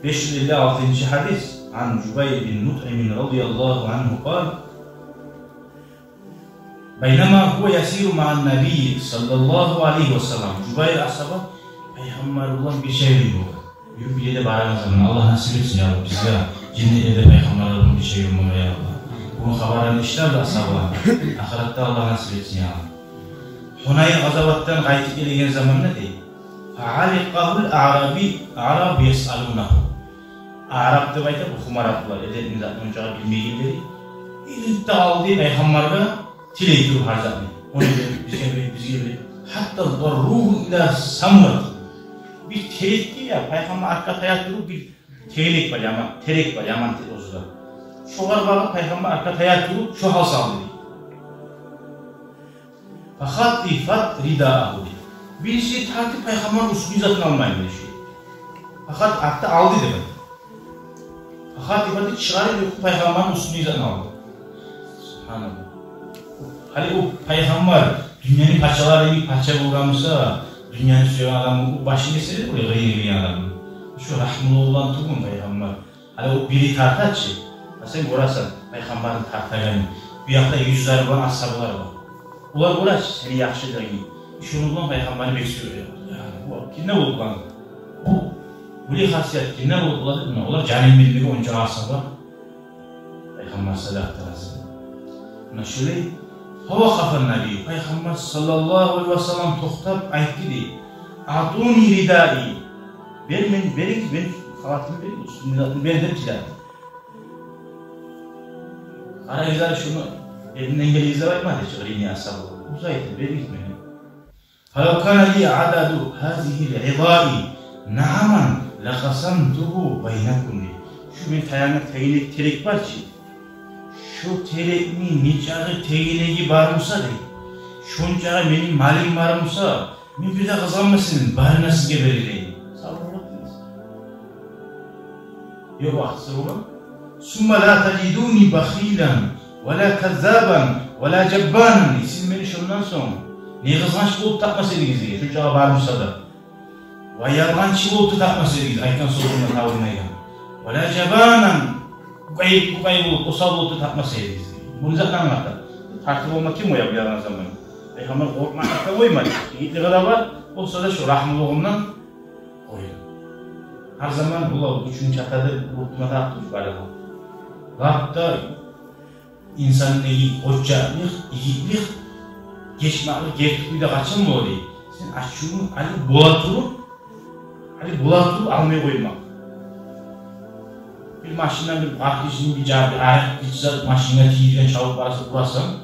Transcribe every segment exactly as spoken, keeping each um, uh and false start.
Беш юз элли алтынчы гьадис. Ан Жубайр бин Мутъим радияллагьу ангьу къал: «Байнама гьува ясиру маан-набий саллаллагьу алайгьи ва саллам». Жубайр асгьаба пайхаммар булан бирче юрюп болгъан. Юрюп бир ерде барагъан заман, Аллагь насип этсин, я Аллагь, бизге женнетлерде пайхаммарлар булан бирче юрюмеге, я Аллагь. Буну хабарларын эшитер де асгьабалар. Ахыратда Аллагь насип этсин, я Аллагь. Гьунайн къазаватдан къайтып гелеген заманда, дей, «Фа аликъагьул аъраби, аъраб ясъалунагьу». Аъраб деп айта, бу хумар араблар, эдепни затын ончакъы билмейгенлери. Илинтип алды пайхаммаргъа, тилей туруп гьар затны. Ону бер, бизге бер, бизге бер. Гьатта зарругьу ила самурат. Бир терекге, я, пайхаммар аркъа таяп туруп, бир терек бар, яман, терек бар, яман терек оьзю де. Шогъар багъып пайхаммар аркъа таяп туруп, шо гьал салды, дей. «Фахатифат ридаагьу», дей. Бириси тартып пайхаммарны уьстюндеги затын алмаймы, дей, шо. Фахат артда алды деп айта. «Фахатифат», чыгъарып, пайхаммарны уьстюндеги затын алды. Субгьаналлагь. Гьали о пайхаммар дюньяны пачалары йимик пача болгъан буса, дюньяны сюеген адамны о башын геседи, о къырыйын йыйгъан адамны. Шо рагьмулу болгъан тюгюлмю пайхаммар? Гьали о бири тартачы. А сен гёресен пайхаммарны тартагъанын. Бу якъда юзлер булан асгьабалар бар. Олар гёречи сени яхшылыгъынгны. Шону булан пайхаммарны бек сюе. Я, о кимде болуп къалгъан? Бу, булай хасият кимде болуп къалгъан? Муна олар жанын бермеге онча асгьаба. Пайхаммар саллаллагьу алайгьи ва саллам. Муна шулай. Фавакъафа ннабий, пайхаммар саллаллагьу алайгьи ва саллам токътап айтды, дей: «Аътуни ридаи». Бер мен, беригиз мен халатымны, беригиз, уьстюмдеги затны бер деп тиледи. Къарагъыз, шуну элинден гелигиз деп айтмады чы, къырыйны асгьабалар. Узатды, беригиз мен. «Фалав кана ли адяду гьазигьил изаи наъаман лакъасамтугьу байнакум», дей. Шу мен таянгъан тегенек терек бар чы, шу терекни нечакъы тегенеги бар буса, дей, шончакъы мени малым бар буса, мен бир де къызгъанмас эдим, барын да сизге берер эдим. Савлукъ болуп турмас. Ёкъ вакътиси болгъан. «Сумма ла тажидуни бахилан ва ла каззабан ва ла жаббанан». Сиз мени шондан сонг не къызгъанч болуп тапмас эдигиз, дей, шончакъы бар буса да. Ва ялгъанчы болуп да тапмас эдигиз, айтгъан сёзюнден табылмайгъан. «Ва ла жаббанан», къукъай, къукъай болуп, осал болуп да тапмас эдигиз, дей. Буну затын англата. Тартып болма ким къоя бу ялгъан заман? Пайхаммар къоркъмакълыкъгъа къоймады. Йигитлиги де бар, болса да шо рагьмулугъундан къойду. Гьар заман булар учун чатады, бу тюме тартып бара. Лап да инсандагъы къоччакълыкъ, йигитлик, гечмеклик герти кюйде къачан бола, дей? Сен ачувунгну гьали бола туруп, гьали бола туруп алмай къоймакъ. Бир машиндан бир къаркъышны бир жагъы, бир арыкъ, бир зат машинге тийген, чабып бараса, урасан.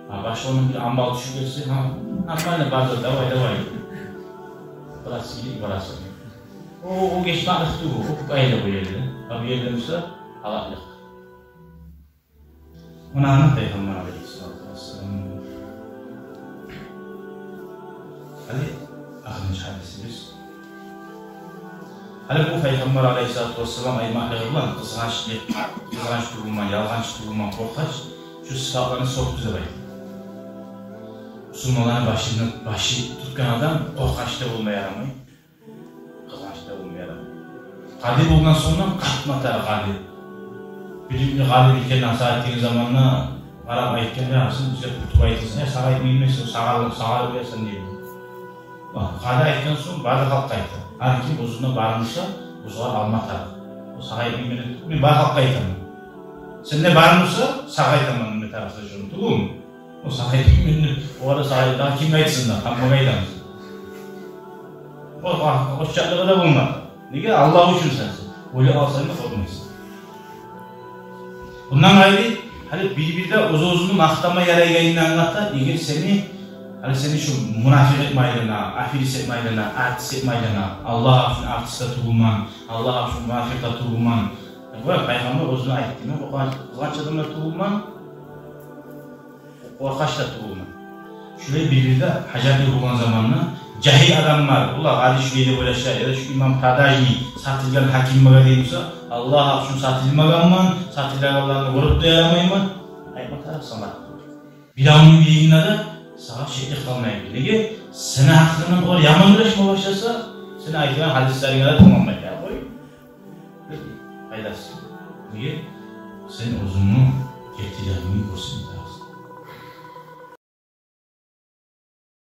Гьа, башгъа ону бир амбал тюшюп гелсе, гьа, нормально, бар да, давай, давай. Бираз сыйынып барасан. О, о гечмеклик тюгюл, о къайда бу ерде? Гьа, бу ерде буса, гьалакълыкъ. Муна аны Пайхаммар алайгьиссалату вассалам. Гьали ахырынчы гьадисибиз. Гьали бу Пайхаммар алайгьиссалату вассалам айтмакълыгъы булан къызгъанч, къызгъанч тюгюлмен, ялгъанч тюгюлмен, къоркъач, шу сыпатланы сёкдю деп айта. Бусурманланы башыны, башы тутгъан адам къоркъач да болма ярамай, къызгъанч да болма ярамай. Къади болгъан сонг да къатма тарыкъ къади. Бир, бир къади бир керен насигьат этген заманда къарап айтгъан: «Я, сен бизге тутуп айтасан, я, сагъа айтмайман мен, сен сагъа, сагъа айтасан», — деген. Къади айтгъан сонг бары халкъгъа айта. Гьар ким оьзюнде барын буса, оьзюне алма тарыкъ. О сагъа айтмайман, мен бары халкъгъа айтаман. Сенде барын буса, сагъа айтаман, мен тарыкъ сёз жокъ, тюгюлмю? О сагъа айтмайман, мен огъар да сагъа айтаман, дагъы кимге айтсын да, гьаммагъа айтаман. О, о, о чакълыгъы да болмады. Неге? Аллагь учун сен, сен. Оьлюп къалсанг да къоркъмайсан. Бундан къайры, гьали бир-бирде оьз-оьзюн макътама ярайгъанын англата, эгер сени, гьали сени шу мунафикъ этме айлана, аферист этме айлана, артист этме айлана, Аллагь учун артист де тюгюлмен, Аллагь учун мунафикъ де тюгюлмен. Бу Пайхаммар оьзюню айтды, мен къоркъанч, къызгъанч адам да тюгюлмен, къоркъач да тюгюлмен. Шулай бир-бирде гьажатлы болгъан заманда жагьил адамлар, олар гьали шулай деп ойлашар, яда шу имам продажный, сатылгъан гьаким бара дей буса, Аллагь учун сатылмагъанман, сатылагъанланы гёрюп де ярамайман. Айтма тарыкъ сама. Бир адамны биринде де сагъа шеклик къалмай. Неге? Сени гьакъынгдан олар яман ойлашма башласа, сени айтгъан гьадислеринге де тынгланмай. Я къой. Пайдасы. Неге? Сен оьзюнгню гертилигингни гёрсетме.